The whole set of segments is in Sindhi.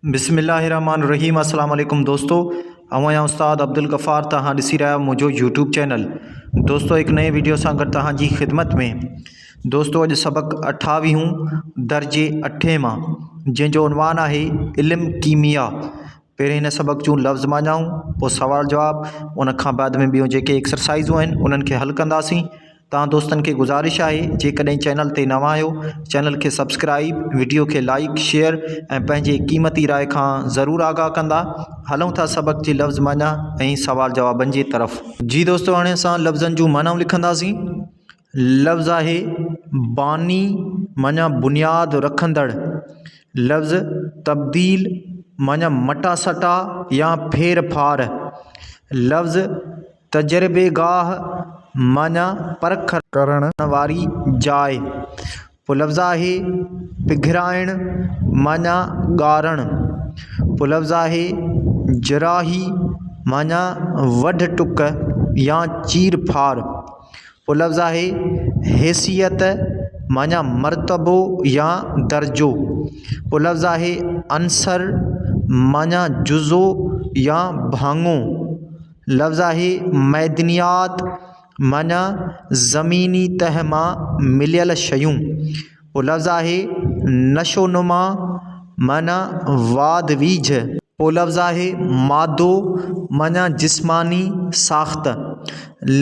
بسم الله الرحمن الرحيم السلام عليڪم دوستو آئون آهيان استاد عبدالغفار توهان ڏسي رهيا آهيو منهنجو يوٽيوب چينل دوستو هڪ نئين ويڊيو سان گڏ توهان جي خدمت ۾ دوستو اڄ سبق اٺاويهون درجي اٺين مان جنهن جو عنوان آهي علم ڪيميا پهرين هن سبق جون لفظ معنائون پوء سوال جواب ان کان بعد ۾ ٻيون جيڪي ايڪسرسائزون آهن انهن کي حل ڪنداسين توهان دوستن کي گذارش آهي جيڪڏهن چينل تي نوان آهيو چينل کي سبسڪرائيب وڊيو کي لائيڪ شيئر ۽ پنهنجي قيمتي راء کان ضرور آگاهه ڪندا هلون ٿا سبق جي لفظ معنيٰ ۽ سوال جوابن جي طرف. جي دوستو هاڻي اسان لفظن جون معنائون لکنداسين لفظ آهي باني معنيٰ بنياد رکندڙ لفظ تبديل معنيٰ مٽاسٽا يا ڦير ڦار لفظ تجربيگاهه معنيٰ پرک ڪرڻ. واري جاء. پوء لفظ آهي پگهرائڻ معنيٰ ڳارڻ. پوء لفظ آهي جراحي معنيٰ وڍ ٽڪ يا چير ڦاڙ. پوء لفظ آهي حيثيت معنيٰ مرتبو يا درجو. پوء لفظ آهي عنصر معنيٰ جزو يا ڀاڱو. لفظ آهي معدنيات معنيٰ زميني تهه مان مليل شيون. پوء لفظ آهي نشونما معنيٰ واڌ ويجهه. پوء لفظ آهي مادو معنيٰ جسماني ساخت.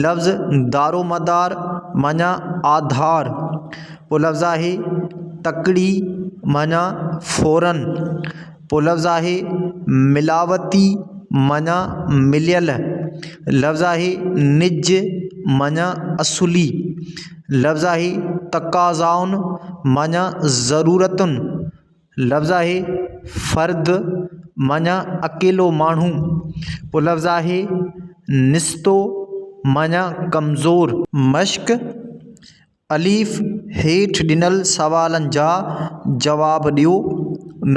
لفظ دارومدار معنيٰ آڌار. پوء لفظ آهي تڪڙي معنيٰ فوراً. پوء لفظ آهي ملاوتي معنيٰ مليل، لفظ آهي نج معنيٰ اصلي، لفظ آهي تقاضائن معنيٰ ضرورتن، لفظ آهي فرد معنيٰ اڪيلو ماڻهو، پوء لفظ آهي نستو معنيٰ ڪمزور. مشق، الف، هيٺ ڏنل سوالن جا جواب ڏيو.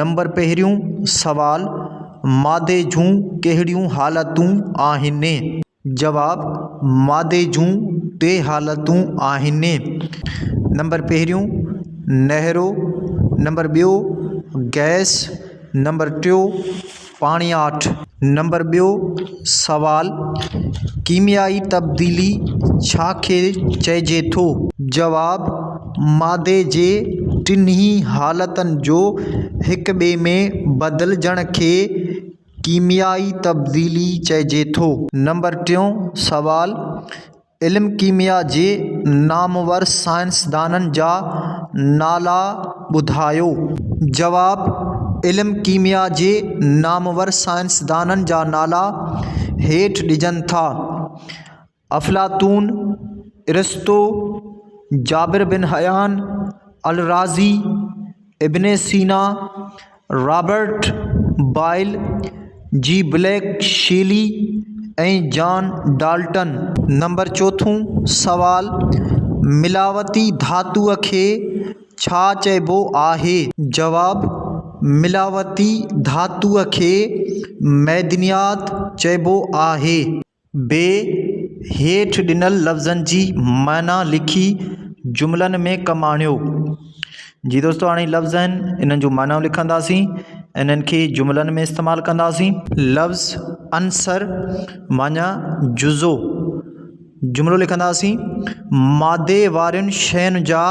نمبر پهريون سوال، مادي جون ڪهڙيون حالتون آهن؟ جواب، مادي جون ٽي حالتون آهن. نمبر پهريون، نهرو، نمبر ٻيو، گئس، نمبر ٽيو، پاڻياٺ. نمبر ٻيو سوال، ڪيميائي تبديلي ڇا کي چئجي ٿو؟ جواب، مادي جي ٽنهي حالتن جو هڪ ٻئي ۾ بدلجڻ کي ڪيميائي تبديلي چئجي ٿو. نمبر ٽيون سوال، علم ڪيميا جي نامور سائنسدانن جا نالا ٻڌايو. جواب، علم ڪيميا جي نامور سائنسدانن جا نالا هيٺ ڏجن ٿا، افلاطون، ارسطو، جابر بن حيان، الرازي، ابن Sina, Robert Boyle, J Black Shelley ۽ John Dalton. Number چوٿون سوال، ملاوتي ڌاتوء کي ڇا چئبو آهي؟ جواب، ملاوتي ڌاتوء کي معدنيات چئبو آهي. بي، هيٺ ڏنل لفظن جي معنيٰ لکي جملن ۾ ڪم آڻيو. جي دوستو هاڻي لفظ آهن انهن جون معنائون لکنداسين انهن کي جملن ۾ استعمال ڪنداسين. لفظ عنصر معنيٰ جزو جملو لکنداسين مادي وارين شين جا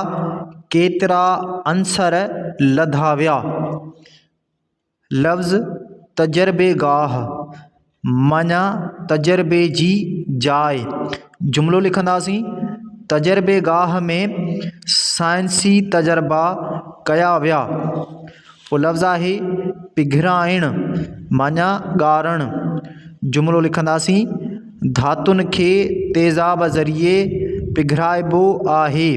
ڪيترا عنصر لڌا ويا. لفظ تجربيگاهه معنيٰ تجربي جي جاء. جملو لکنداسين، تجربيگاهه ۾ سائنسي تجربا ڪيا ويا. پوء لفظ آهي پگهرائڻ معنيٰ ڳارڻ. جملو لکنداسين، ڌاتن کي تيزاب ذريعي پگهرائبو آهي.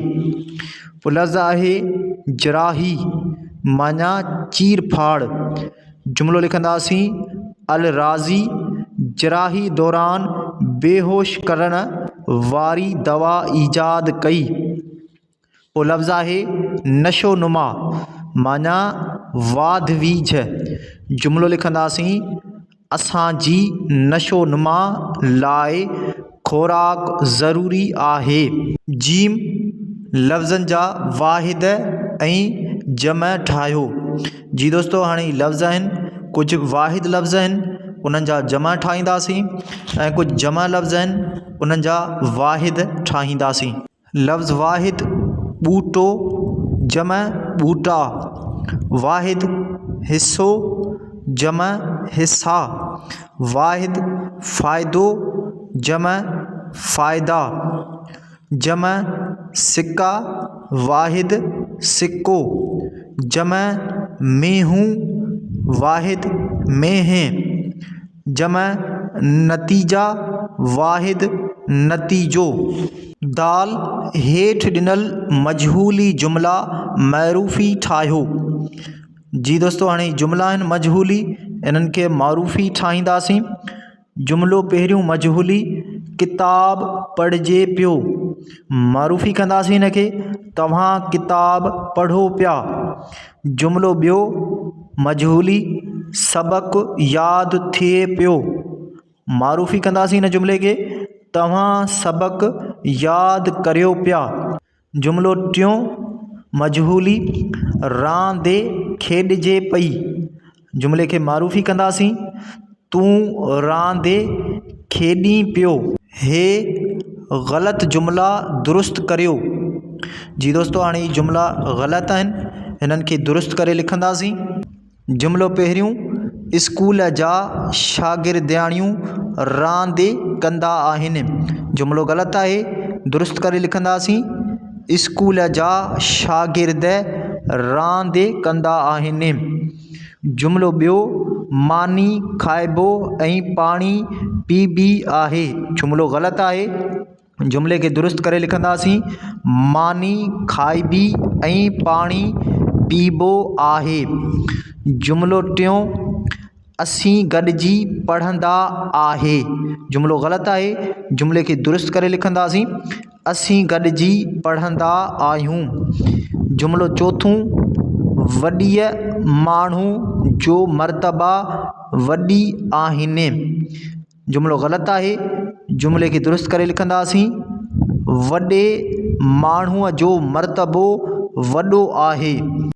پوء لفظ آهي جراحي معنيٰ چير ڦاڙ. جملو لکنداسين، الرازي جراحي دوران بيهوش ڪرڻ واري دوا ايجاد ڪئي. پوء لفظ آهي نشو نما معنيٰ واڌ ويجهه. جملو لکنداسين، اسان جي نشو نما لاء خوراڪ ضروري آهي. جيم، لفظن جا واحد ۽ جمع ٺاهيو. جي دوستو هاڻي هي لفظ آهن ڪجهه واحد لفظ آهن انهن جا جمع ٺاهينداسين ۽ ڪجهه جمع لفظ آهن انهن جا واحد ٺاهينداسين. لفظ واحد ٻوٽو جمع ٻوٽا، واحد حصو جمع حصا، واحد فائدو جمع فائدا، جمع سڪا واحد سڪو، جمع مينهون واحد مينهن، جمع نتيجا واحد نتيجو. دال هيٺ ڏنل مجهولي جملا معروفي ٺاهيو. جي دوستو هاڻي جملا آهن مجهولي انهن کي معروفي ٺاهينداسين. جملو پهريون مجهولي ڪتاب پڙهجي پيو. معروفي ڪنداسين ان کي توهان ڪتاب پڙهو پيا. جملو ٻيو مجهولي سبق ياد ٿئي پيو. معروفي ڪنداسين ان جملي کي توهان سبق ياد ڪريو پيا. جملو ٽيون مجهولي راند کيڏجي پئي. جملي کي معروفي ڪنداسين تون راند کيڏين پيو. هي غلط جملا درست ڪريو. جي دوستو هاڻي هي جملا غلط آهن هنن کي درست ڪري لکنداسين. جملو پهريون، اسڪول جا شاگردياڻيون راند ڪندا آهن. جملو غلط آهي درست ڪري لکنداسين اسڪول جا شاگرد راند ڪندا آهن. جملو ٻيو، ماني کائبو ۽ پاڻي پيبي آهي. جملو غلط آهي. جملي کي درست ڪري لکنداسين، ماني کائبي ۽ پاڻي پيبو آهي. جملو ٽيون، اسين گڏجي پڙهندا آهي. جملو غلط آهي. جملي کي درست ڪري لکنداسين، اسين گڏجي پڙهندا آهيون. جملو چوٿون، وڏيء ماڻهو جو مرتبا وڏي آهن. جملو غلط آهي. جملي کي درست ڪري لکنداسين، وڏي ماڻهوء جو مرتبو وڏو آهي.